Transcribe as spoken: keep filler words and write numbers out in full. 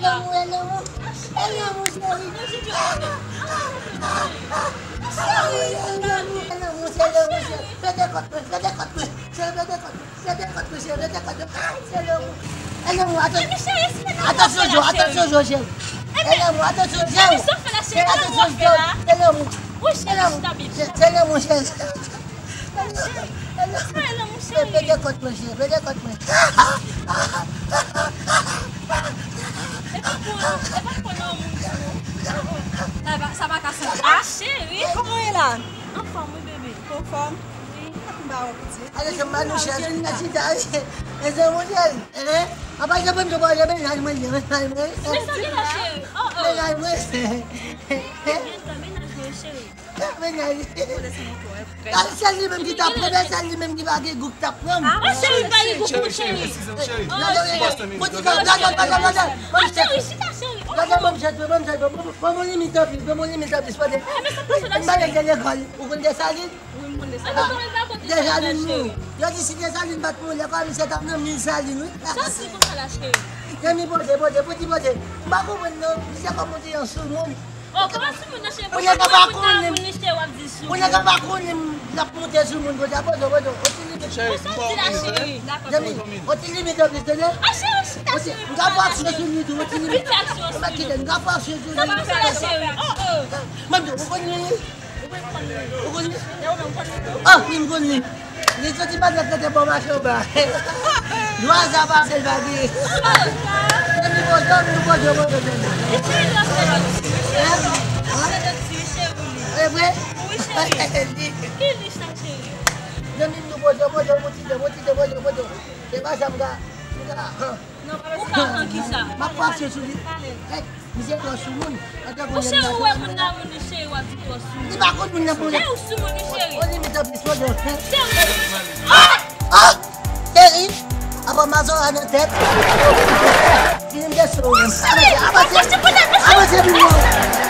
Lanmou, e lanmou. E lanmou, cheri. Cheri, e lanmou. E lanmou, se lanmou, cheri. Pete kòt mwen, pete kòt mwen. Cheri, pete kòt mwen. Pete kòt mwen, cheri, pete kòt mwen. Se lanmou. E lanmou, atann. Atansyon, Jo, atansyon, Jo, cheri. E lanmou, atansyon, Jo. Cheri, atansyon, Jo. Se lanmou. Wi, cheri, chita byen. Se lanmou, cheri. Pete kòt mwen, cheri, pete kòt mwen. E pa pou, e pa pou nan moun. Sa pa, sa pa ka fèt. Ah, cheri. Kòman w ye la? Anfòm, wi, bebe. Anfòm? Wi. Anba wè pitit. Ale, se Manouchèl, chita, chita. E se Manouchèl. Hein? Apa se bon, se bon, se mennaj mwen, se mennaj mwen. Men sa gen la, cheri. Oh, oh. Mennaj mwen. Mennaj mwen, cheri. Mennaj. Al sèl li menm ki t ap pran, men sèl li menm ki pa gen gou k t ap pran. Ah, cheri, pa gen gou pou cheri. Cheri, cheri, cheri. Gade, gade, gade, gade, gade. Ah, cheri, chita, cheri. Gade, ban m chèt, ban m chèt, ban m, ban m limit anpil, ban m limit anpil, se pa de. M pa gen lekòl. Ou konn Desalin? Wi, m konn Desalin. Desalin nou. Yo di si Desalin pa t mouri, kòm misye t ap nan mil Salin, wi. Sa di konsa la, cheri. Zanmi, poze, poze, poze, poze. M pa konprann non, misye kòm on ti jan soumoun. Oh, kòman soumoun nan, cheri? Ou nèg pa konnen. Ou nèg pa konnen l ap monte sou moun konsa, poze, poze. Cheri, m pa wè. Zanmi, on ti limit anpil, tande? Ah, cheri, chita, cheri. M ka fraksyon sou li tou, on ti limit. M pa kite, m ka fraksyon sou li. Sa pa sa la, cheri. Oh, oh. Mwen, ou konn li? Ou konn li? Ah, wi, m konn li. Li soti Badrès, rete bò mache anba. Lwa sa pase l pa gen. Zanmi, poze, zanmi, poze, poze, zanmi. Hein? Hein? E vre? Li. Zanmi, nou poze, poze, poze, poze, poze, poze. Se pa sa m ka, m ka, hein. Ou ka pran kisa? M ap pase sou li. Hey, misye twò soumoun. Mon cheri, ou wè moun nan, moun li cheri, w ap di twò soumoun. Li pa konn moun nan pou li. Cheri, ou soumoun, wi, cheri. Ou limit anpil, twò dò. Cheri. Ah! Ah! Cheri, apa mazora nan tèt. Fini m de sou. Avanse, avanse. Avanse, avanse, avanse.